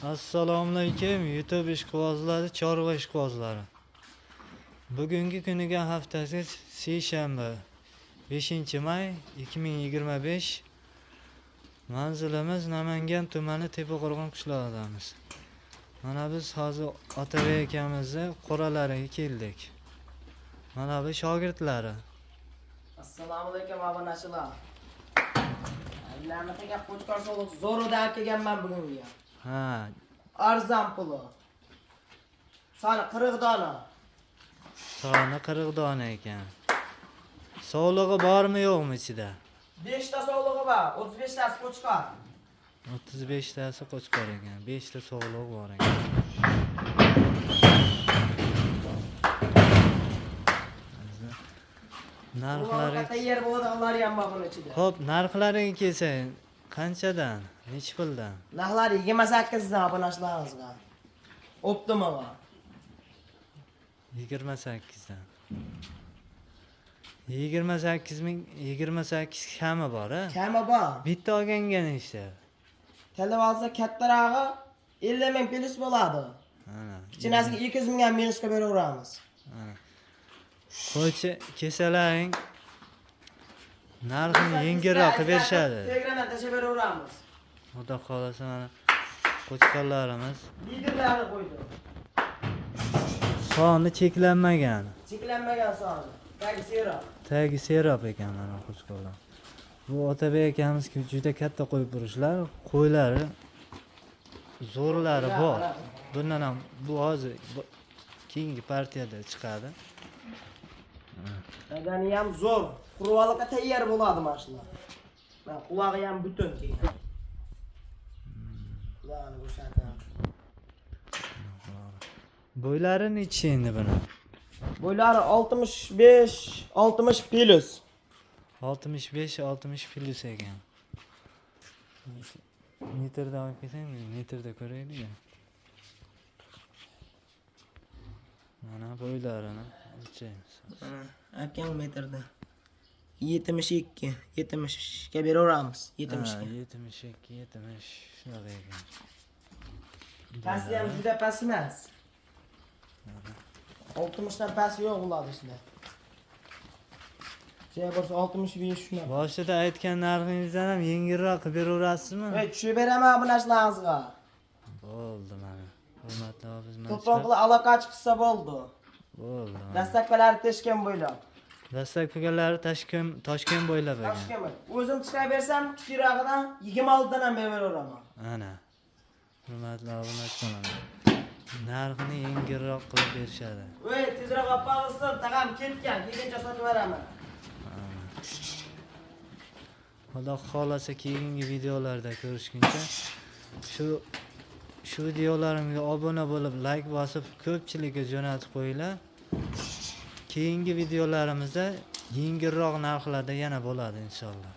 Assalomu alaykum YouTube ishqibozlari, chorva ishqibozlari. Bugungi kuniga haftasi seshanba, 5 may 2025. Manzilimiz Namangan tumani, Tepaqo'rg'on qishlog'idamiz. Mana biz hozir Otabek akamizni qo'ralariga keldik. Mana bu shogirdlari. Assalomu alaykum, obunachilar. Ularni taka qo'chqor sovliq zo'rida olib kelganman bugunga. Arzon puli. Soni 40 dona. Soni 40 dona ekan. Sovlig'i bormi, yo'qmi ichida? 5 ta sovlig'i bor, 35 tasi qo'chqor. 35 tasi qo'chqor ekan. 5 ta sovlig'i bor ekan. Narxlari Tayyor bo'ladiganlari ham bor buni ichida. Xo'p, narxlariga kelsak, qanchadan? Nechi puldan? Narxlari 28 dan obunachilarimizga. Optimiga. 28 dan. 28 ming, 28 kami bor, a? Kami bor. Bitta olganga nechta? Tanlab olsa kattarog'i 50 ming plyus bo'ladi. Ana. Kichkinasiga 200 ming ham minusga beraveramiz. Ana. Qo'ychi, kesalaring narxini yengilroq qilib berishadi. Telegramdan tashlab beraveramiz. Xudo xohlasa, mana qo'chqorlarimiz Liderlarni qo'ydi. Soni cheklanmagan. Cheklanmagan soni. Tagi serob. Tagi serob ekan mana qo'chqorlar. Bu Otabek akamiz juda katta qo'y burishlar, qo'ylari zo'rlari bor. Bundan ham bu hozir keyingi partiyada chiqadi. Badani ham zo'r. Qurbonlikka tayyor bo'ladi mana shular. Mana qulog'i ham butun keyin. Qulog'ini ko'rsataman. Bo'ylari nechi endi buni? Bo'ylari 65, 60 plyus. 65, 60 plyus ekan. Metrda olib kelsang, metrda ko'raylik. Mana bo'ylarini o'lchaymiz. Mana akang metrda. 72, 70 ga beraveramiz, 70 Ha, ga. 72, 70 shunaqa ekan. Pasti ham juda past emas. 60 dan past yo'q bo'ladi ishlar. Joy bo'lsa 65 shunaqa. Boshida aytgan narxingizdan ham yengilroq qilib beraverasizmi? Ey, tushib beraman bu narsalarga. Bo'ldi mana. Hurmatli Telefon obizmanchilar. qilib aloqa chiqsa bo'ldi. Bo'ldi. Mana. Dastlabkilari Toshkent bo'ylab. Dastlabkigalari Toshkent bo'ylab ekan. Toshkent. O'zim chiqarib bersam, kichikrog'idan 26 dan ham beraveraman. Ana. Hurmatli obunachilar. Narxini yengilroq qilib berishadi. Ey, tezroq olib qolsin, tag'am ketgan, kelguncha sotib beraman. Xudo xohlasa, keyingi videolarda ko'rishguncha shu videolarimga obuna bo'lib, like bosib, ko'pchilikka jo'natib qo'yinglar. Keyingi videolarimizda yengilroq narxlarda yana bo'ladi inshaalloh.